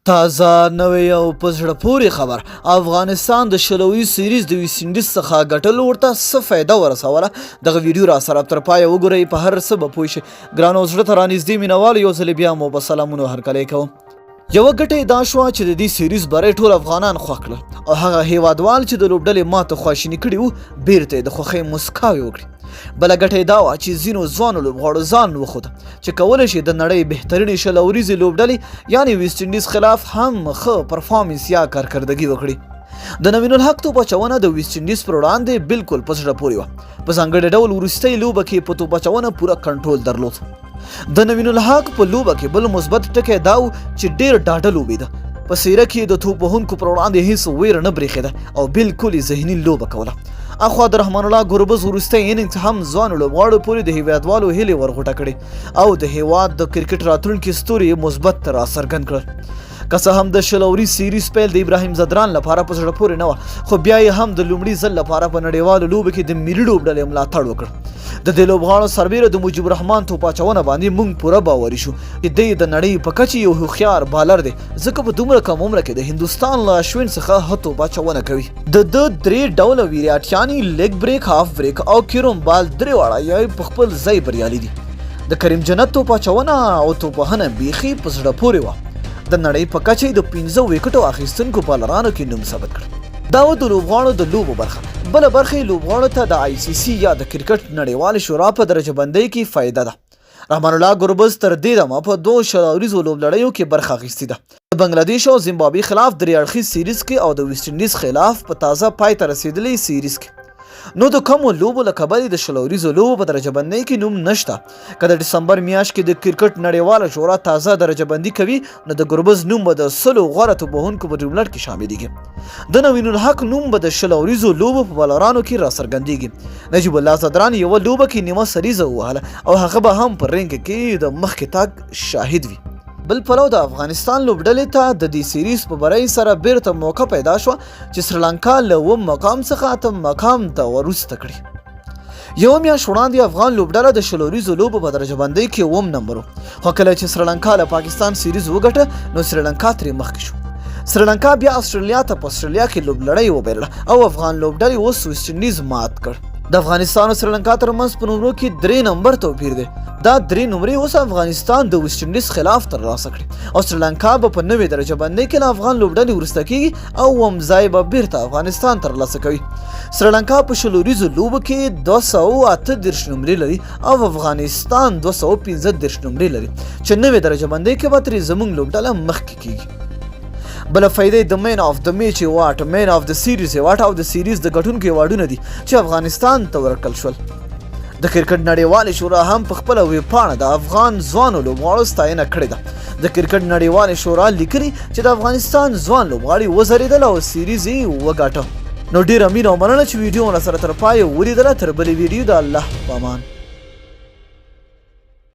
تازه نوې او په زړه پورې خبر، افغانستان د شلوي سیریز د ویسټ انډیز څخه ګټلو ورته څه فایده ورسوله؟ دغه ویډیو را سره تر پایه وګورئ، په هر څه به پوه شئ. ګرانو زړه ته رانږدې مینوالو، یو ځل بیا مو په سلامونو هرکلی کوم. یوه ګټه یې دا شوه چې د دې سیریز بری ټول افغانان خوښ کړل او هغه هیوادوال چې د لوبډلې ماته خواشیني کړي وو، بیرته یې د خوښۍ مسکاوې وکړې. بله ګټه یې دا وه چې ځینو ځوانو لوبغاړو ځان وښود چې کولی شي د نړۍ بهترینې 20 اوریزې لوبډلې یعنې ویسټ انډیز خلاف هم ښه پرفارمنس یا کارکردګي وکړي. د نوین الحق توپ اچونه د ویسټ انډیز پر وړاندې بالکل په زړه پورې وه. په ځانګړي ډول وروستۍ لوبه کې په توپ اچونه پوره کنټرول درلود. د نوین الحق په لوبه کې بل مثبت ټکی دا و چې ډیر ډاډه لوبېده. په څیره کې د توپ وهونکو پر وړاندې هیڅ ویره نه برېښېده او بالکل یې ذهني لوبه کوله. اخوا د رحمان الله ګربز وروستی اننګز هم ځوانو لوبغاړو پورې د هیوادوالو هیلې ورغوټه کړې او د هیواد د کرکټ راتلونکي ستوري یې مثبت راڅرګند کړل. که څه هم د 20 اوریز سیریز پیل د ابراهیم ځدران لپاره په زړه پورې نه وه، خو بیا یې هم د لومړي ځل لپاره په نړیوالو لوبو کې د ملي لوبډلې ملاتړ وکړ. د دې لوبغاړو سربېره د مجیب الرحمن توپ اچونه باندې موږ پوره باوري شو چې دی د نړۍ په کچې یو هوښیار بالر دی، ځکه په دومره کم عمر کې د هندوستان له اشوین څخه ښه توپ اچونه کوي. د ده درې ډوله ویراټیانې لیګ بریک، هاف بریک او کیروم بال درې واړه یې په خپل ځای بریالي دي. د کریم جنت توپ اچونه او توپ وهنه بیخي په زړه پورې وه. د نړۍ په کچه یې د 5 ویکټو اخیستونکو بالرانو کې نوم ثبت کړ. دا و د لوبغاړو د لوبو برخه. بله برخه یې لوبغاړو ته د آی سي سي یا د کرکټ نړیوالې شورا په درجه بندۍ کې فایده ده. رحمان الله ګربز تر دې دمه په دوو 20 اوریزو لوبلړیو کې برخه اخیستې ده. د بنګلادیش او زیمبابوې خلاف درې اړخیز سیریز کې او د ویسټ انډیز خلاف په تازه پای ته رسېدلي سیریز کې. نو د کمو لوبو له کبله د 20 اوریزو لوبو په درجه بندۍ کې نوم نشته. که د ډسمبر میاشت کې د کرکټ نړیواله شورا تازه درجه بندي کوي، نو د ګربز نوم به د 100 غوره توپوهونکو په نوملړ کې شاملېږي. د نوین الحق نوم به د 20 اوریزو لوبو په بالرانو کې راڅرګندېږي. نجیب الله ځدران یوه لوبه کې نیمه سریزه ووهله او هغه به هم په رینګ کې د مخکې تګ شاهد وي. بل پلو د افغانستان لوبډلې ته د دې سیریز په برۍ سره بیرته موقع پیدا شوه چې سریلانکا له اووم مقام څخه اتم مقام ته وروسته کړي. یوه میاشت وړاندې افغان لوبډله د 20 اوریزو لوبو په درجه بندۍ کې اووم نمبر و، خو کله چې سریلانکا له پاکستان سیریز وګټه نو سریلانکا ترې مخکې شو. سریلانکا بیا استرالیا ته په استرالیا کې لوبلړۍ وبایلله او افغان لوبډلې اوس ویسټ انډیز مات کړ. د افغانستان او سریلانکا ترمنځ په نمرو کې 3 نمبر توپیر دی. دا 3 نمرې اوس افغانستان د ویسټ انډیز خلاف ترلاسه کړې او سریلانکا به په نوې درجه بندۍ کې له افغان لوبډلې وروسته کیږي او اووم ځای به بیرته افغانستان ترلاسه کوي. سریلانکا په 20 اوریزو لوبو کې 238 نمرې لري او افغانستان 235 نمرې لري چې نوې درجه بندۍ کې به ترې زموږ لوبډله مخکې کیږي. بله فایده د مین اف د میچ ایوارډ، مین اف د سیریز ایوارډ او د سیریز د ګټونکو ایوارډونه دي چې افغانستان ته ورکړل شول. د کرکټ نړیوالې شورا هم په خپله ویبپاڼه د افغان ځوانو لوبغاړو ستاینه کړې ده. د کرکټ نړیوالې شورا لیکلي چې د افغانستان ځوان لوبغاړي وځلېدل او سیریز یې وګاټه. نو ډیره مینه او مننه چې ویډیو مو سره تر پایه ولیدله. تر بلې ویډیو د الله په امان.